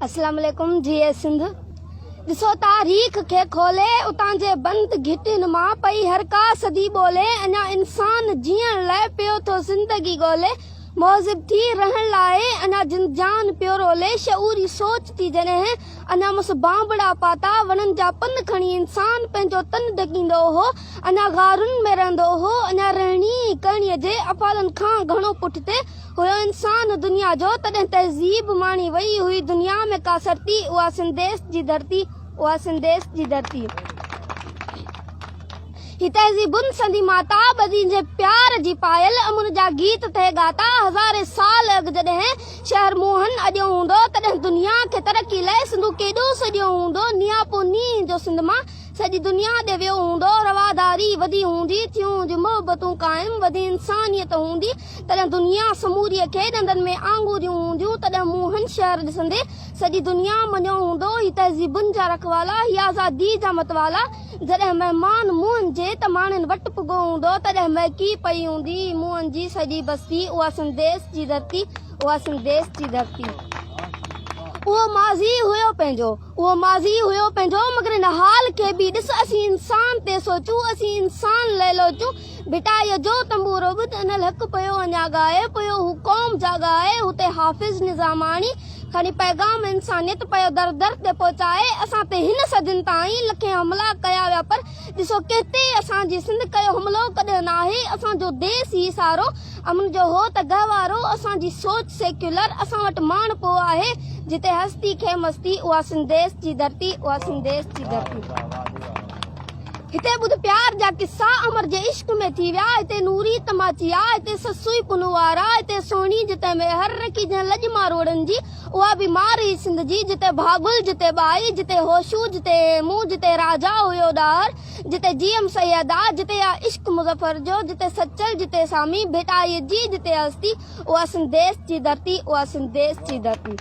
اسلام عليڪم جيئي سنڌ ڏسو تاريخ کي کولي اتان جي بند گهٽين مان پئي هر ڪا صدي ٻولي اڃا انسان جيئڻ لئه پيو ٿو زندگي ڳولي مهذب ٿي رهڻ لاء اڃا جند جان پيو رولي شعوري سوچ ٿي جڏهن اڃا مس بانبڙا پاتا وڻن جا پن کڻي انسان پنهنجو تن ڍڪيندو هو اڃا غارن ۾ رهندو هو اڃا رهڻي ڪرڻي جي افعالن کان گهڻو پٺتي هيو انسان دنيا جو تڏهن تهذيب ماڻي وئي هئي دنيا ۾ ڪا سرتي اها سنڌديس جي ڌرتي اها سنڌديس جي ڌرتي هي تهذيبن سندي ماتا ٻڌين جي پيار جي پايل امن جا گيت ٿئي ڳاتا هزارين سال اڳ جڏهن شهر موهن اڏيو هوندو تڏهن دنيا کي ترقي لئه سنڌو ڪيڏو سڏيو هوندو نياپو نينهن جو سنڌ مان سڄي دنيا ڏي ويو هوندو، رواداري وڌي هوندي، ٿيون هونديون محبتون قائم، وڌي انسانيت هوندي، تڏهن دنيا سموريء کي ڏندن ۾ آڱوريون هونديون، تڏهن موهن شهر ڏسندي سڄي دنيا مڃيو هوندو، هي تهذيبن جا رکوالا، هي آزاديء جا متوالا، جڏهن مهمان موهن جي ته ماڻهن وٽ پڳو هوندو، تڏهن مهڪي پئي هوندي موهن جي سڄي بستي، اها سنڌديس جي ڌرتي، اها سنڌديس جي ڌرتي. اهو ماضي هيو پنهنجو. اهو ماضي هيو پنهنجو مگر هن حال کي به ڏس اسين انسان تي سوچون اسين انسان لئه لوچون ڀٽائيء جو تنبورو ٻڌ انالحق پيو اڃا ڳائي پيو هو قوم جاڳائي هتي حافظ نظاماڻي کڻي پيغام انسانيت پيو در در تي پهچائي اسان تي هن صدين تائين لکين حملا ڪيا ويا پر ڏسو ڪنهن تي اسان جي سنڌ ڪيو حملو ڪڏهن ناهي اسان جو ديس هي سارو امن جو هو ته گهوارو اسان جي سوچ سيڪيولر اسان وٽ ماڻهپو آهي جتي هستي کي مستي اها سنڌديس جي ڌرتي اها سنڌديس جي ڌرتي هتي ٻڌ پيار جا قصا امر جي عشق ۾ ٿي ويا هتي نوري تماچي آ هتي سسئي پنهوار آ هتي سهڻي جتي ميهر رکي جنهن لڄ ماروئڙن جي اها به مار هئي سنڌ جي جتي ڀاڳل جتي ٻائي جتي هوشو جتي هيمون جتي راجا هيو ڏاهر جتي جي ايم سيد آ، جتي آ عشق مظفر جو، جتي سچل، جتي سامي، ڀٽائيء جي جتي هستي، اها سنڌ ديس جي ڌرتي، اها سنڌ ديس جي ڌرتي.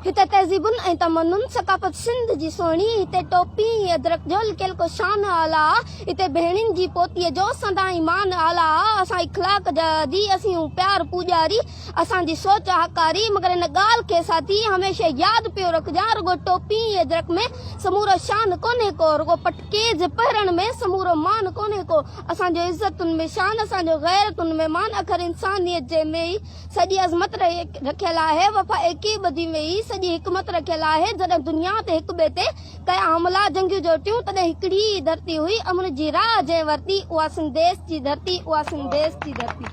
هتي تهذيبن ۽ تمدن، ثقافت سنڌ جي سهڻي، هتي ٽوپي ۽ ادرڪ جو لڪيل ڪو شان اعليٰ آ، هتي ڀيڻين جي پوتيء جو سدائين مان اعليٰ آ، اسان اخلاق جا عادي، اسين هون پيار پوڄاري، اسان جي سوچ هاڪاري، مگر ان ڳالهه کي ساٿي هميشه ياد پيو رکجان، رڳو ٽوپي ۽ اجرڪ ۾ سمورو شان ڪونهي ڪو، رڳو پٽڪي جي پهرڻ ۾ سمورو مان ڪونهي ڪو، اسان جو عزتن ۾ شان، اسان جو غيرتن ۾ مان، اکر انسانيت جي ۾ ئي سڄي عظمت رکيل آهي، وفا ايڪي ٻڌي ۾ ئي سڄي حڪمت رکيل آهي، جڏهن دنيا تي هڪ ٻئي تي ڪيا حملا جنگيون جوٽيون، تڏهن هڪڙي ئي ڌرتي هئي، امن جي راهه جنهن ورتي، اها سنڌديس جي ڌرتي، اها سنڌديس جي ڌرتي.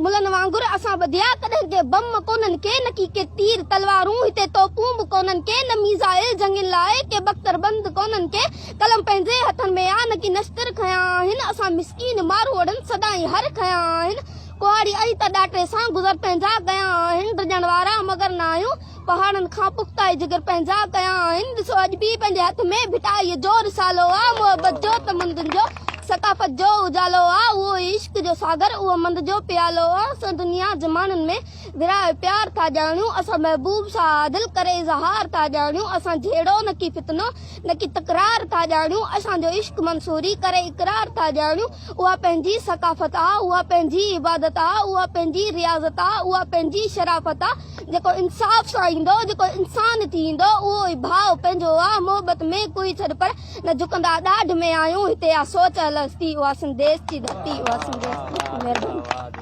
ملن وانگر اسان ٻڌيا، ڪڏهن ڪي بم ڪونهن ڪي، نڪي ڪي تير تلوارون، هتي توپون به ڪونهن ڪي، نه ميزائل جنگين لاء، ڪي بختر بند ڪونهن ڪي، قلم پنهنجي هٿن ۾ آ، نڪي نشتر کنيا آهن، اسان مسڪين ماروئڙن سدائين هر کنيا آهن، ڪهاڙي ۽ ته ڏاٽي سان گذر پنهنجا ڪيا آهن، ڊڄڻ وارا مگر نه آهيون، پهاڙن کان پختا اي جگر پنهنجا ڪيا آهن ڏسو اڄ به پنهنجي هٿ ۾ ڀٽائيء جو رسالو آ محبت جو تمدن جو ثقافت جو اجالو آ اهو ئي عشق جو ساگر اهو مند جو پيالو آ اسان دنيا جي ماڻهن ۾ ورهائي پيار ٿا ڄاڻيون اسان محبوب سان عادل ڪري اظهار ٿا ڄاڻيون اسان جهيڙو نه ڪي فتنو نه ڪي تڪرار ٿا ڄاڻيون اسان جو عشق منصوري ڪري اقرار ٿا ڄاڻيون اها پنهنجي ثقافت آ اها پنهنجي عبادت آ اها پنهنجي رياضت آ اها پنهنجي شرافت آ جيڪو انصاف سان ايندو، جيڪو انسان ٿي ايندو، اهو ئي ڀاء پنهنجو آ، محبت ۾ ڪوئي ڇڏ پر نه جهڪندا ڏاڍ ۾ آهيون، هتي آ سوچ الستي، اها سنڌ ديس جي ڌرتي، اها سنڌ ديس جي مهرباني.